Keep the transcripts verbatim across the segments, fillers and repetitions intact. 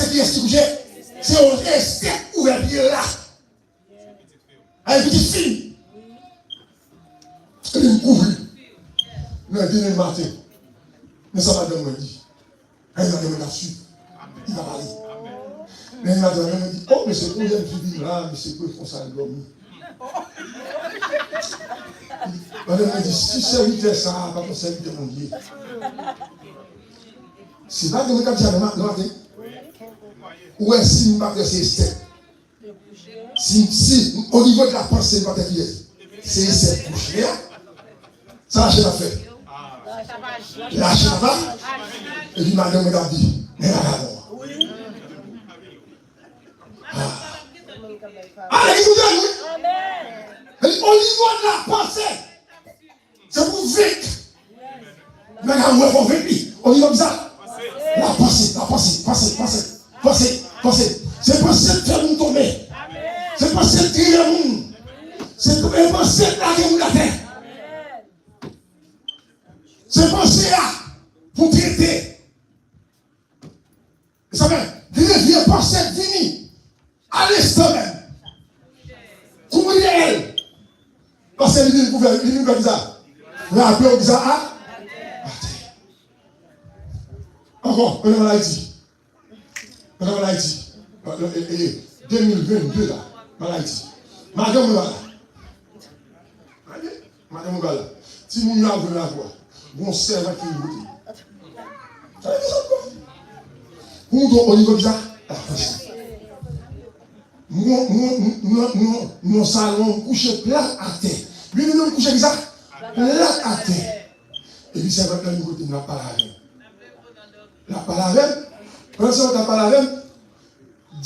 Pyès ki kouche, se yon Estè k ouvè pye l la. Ay, pitit fi m. Epi m kouri. Nan demen maten. Men sa madanm mwen di. Ay, madanm mwen ap swiv. Li pa pale. Men madanm mwen di, oh, mesye, pou jèn fi vin la, mesye, pou konsa l dòmi. Madanm mwen di, si sèvitè sa a pa t yon sèvitè Bondye, se pa de mwen k ap di a nan maten. Ou wè, si m pa t wè se Estè. Si, si, o nivo de la panse, m pa t wè kiyès. Se Estè k kouche a. Sa Rachel ap fè? Lache papa. Epi madanm mwen t ap di, men vagabon an. Ah. Ale ki koute nou. Epi o nivo de la panse, se pou venk. Men ka wè fò venk li. O nivo de sa. La panse, la panse, panse, panse, panse, panse. Se panse k fè moun tonbe. Se panse k tire moun. Se panse k lage moun atè. Se panse a pou trete. Sa fè, gen de vye panse k vini. Alenstan menm. Kouri dèyè l. Paske li vin pou fè, li vin fè kisa? Frape w kisa a? Atè. Ankò, mwen ann Ayiti. Mwen ann Ayiti. E, e, e, de mil venn de la, mwen ann Ayiti. Madanm mwen pa la. Gade, madanm mwen pa la. Timoun yo ap jwe nan lakou a. Gon sèvant ki vin kote m. Sa vle di sa ankò? Pou moutre w o nivo de sa, la fòs. Mwen, mwen, mwen, mwen, mwen, mwen salon, m kouche plat atè. Li menm kouche kisa? Plat atè. Epi sèvant lan vin kote m, l ap pale avè m. L ap pale avè m. Pandan sèvant lan ap pale avè m,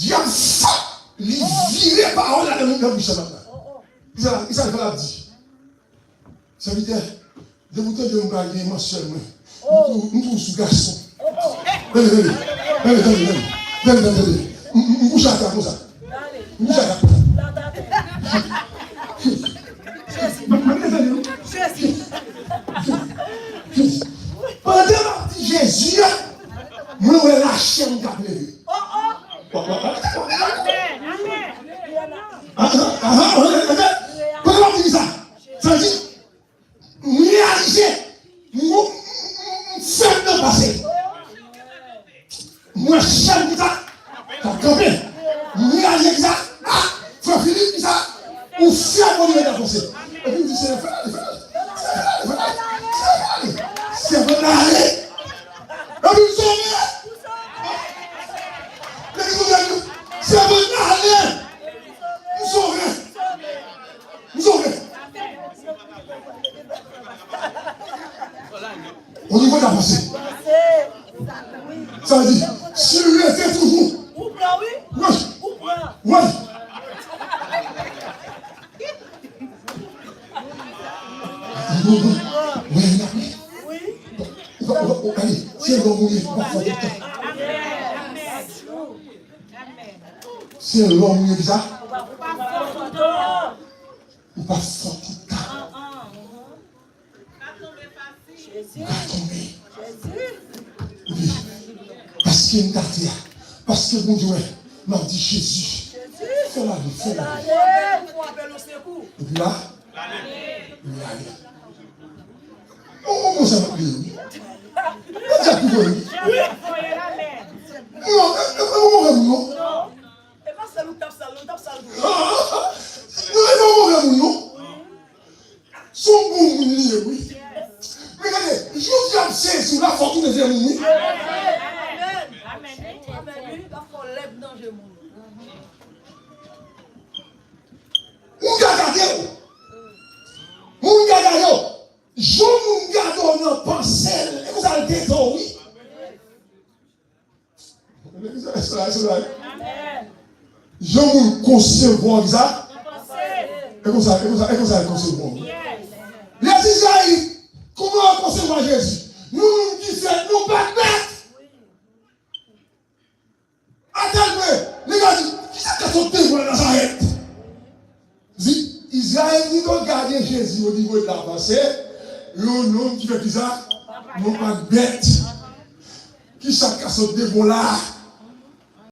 dyab fò, li vire pawòl la nan, nan bouch sèvant lan. Kisa, kisa l fè l ap di? Sèvitè, depi w tande yon bagay, mansyèl mwen, m tou, m tou sou gason. Tande, tande, tande, tande, tande, tande, tande. M, m, m kouche atè konsa. M kouche atè konsa. Pandan m ap di Jezi a, mwen wè lachè m k ap leve. Pandan m ap di sa, sa di, m reyalize, m, m, m, m fèb nan panse. M wè chèn ki ta, ta kanpe. M reyalize ki sa, ah, frè Filip, ki sa, ou fèb o nivo de panse. Epi m di, Senyè, fè l ale, fè l ale. Senyè, fè l ale, fè l ale. Senyè, fè l ale. Epi m sove. Legliz mondyal, Senyè, fè l ale. M sove. M sove. O nivo de la panse. Sa vle di, si l rete toujou. Ou pran, wi. Wi. Ou pran. Wi. Wi, wi, wi. Wi. Ou pa, ou pa, ou, gade, se lòm ou ye, ou pa fò tout tan. Amen. Amen. Se lòm ou ye, kisa? Ou pa fò tout tan. Ou pa fò tout tan. Jezi. M ka tonbe. Jezi. Wi. Paske m gade a. Paske Bondye wè. M ap di, Jezi, fè l ale, fè l ale. Fè l ale. Epi la, m ale. Ou, ou konn sa m ap li, wi. Bondye ap voye, wi. Non, e, e, e, ou konprann, non? Non, e pa sèl ou k t ap sal, non, t ap sal tou. Non, e pa ou konprann, non? Se yon bon moun li ye, wi. Men gade, jodi a m sezi w la, fò w tounen vye moun, wi. Amèn. Amèn. Amèn. Wi, pa fò lèd nan je moun. Moun ka gade w. Moun ka gade w. Jan moun gade w nan panse l, e konsa l tete w, wi. Jan moun konsevwa w, sa? E konsa, e konsa, e konsa yo konsevwa w. Lèzizrayèl, kòman yo konsevwa Jezi? Yon nonm ki fèt non pa bèt. Atèl pwen, nèg la di, kisa k ka sot devan Nazarèt? Di, Izrayèl di, nou gade Jezi o nivo de la panse, yon nonm ki fè kisa? Non pa bèt. Kisa k ka sot devan w la?